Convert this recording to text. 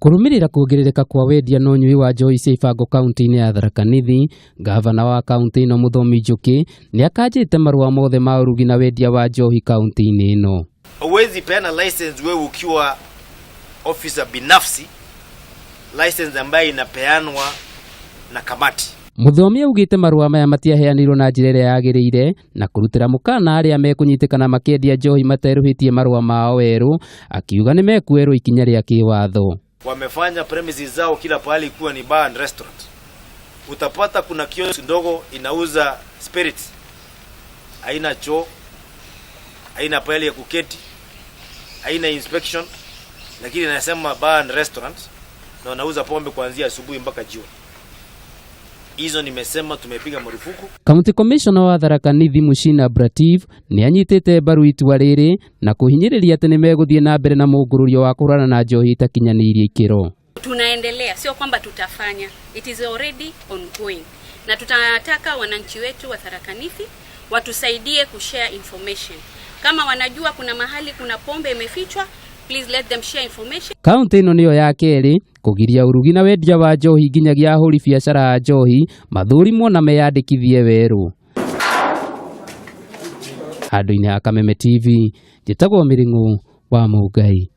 Kũrũmĩrĩra kuongerereka kwa wendia na ũnyui wa njohi cia ibango kaunti-inĩ ya Tharaka Nithi, ngavana wa kaunti ĩno Mũthomi Njũkĩ nĩ akanjĩte marũa mothe ma ũrugi na wendia wa njohi kaunti-inĩ ĩno. Huwezi peana license wewe ukiwa officer binafsi, license ambayo inapeanwa na kamati. Mũthomi augĩte marũa maya matiaheanirwo na njĩra ĩrĩa yagĩrĩire na kũrutĩra mũkana arĩa mekũnyitĩkana makĩendia njohi materũhĩtie marũa mao werũ, akiuga nĩ mekuoerwo ikinya rĩa kĩwatho. Wamefanya premises zao kila pahali kuwa ni bar and restaurant. Utapata kuna kiosk ndogo inauza spirits, haina choo, haina pahali ya kuketi, haina inspection, lakini inasema bar and restaurant na wanauza pombe kuanzia asubuhi mpaka jioni. Hizo nimesema tumepiga marufuku. County Commissioner wa Tharaka Nithi Muchina Brativ nĩ anyitĩte mbaru itua rĩrĩ na kũhinyĩrĩria atĩ nĩ megũthiĩ na mbere na mũngũrũrio wa kũhũrana na njohi itakinyanĩirie ikĩro. Tunaendelea, sio kwamba tutafanya, it is already ongoing, na tutataka wananchi wetu wa Tharaka Nithi watusaidie kushare information. Kama wanajua kuna mahali kuna pombe imefichwa, please let them share information. Kaunti ĩno nĩyo ya kerĩ kũgiria ũrugi na wendia wa njohi nginyagia ahũri biacara a njohi mathũrimwo na meyandĩkithie werũ. Handũ-inĩ ha Kameme TV, njĩtagwo Mĩrĩng'ũ wa Mũngai.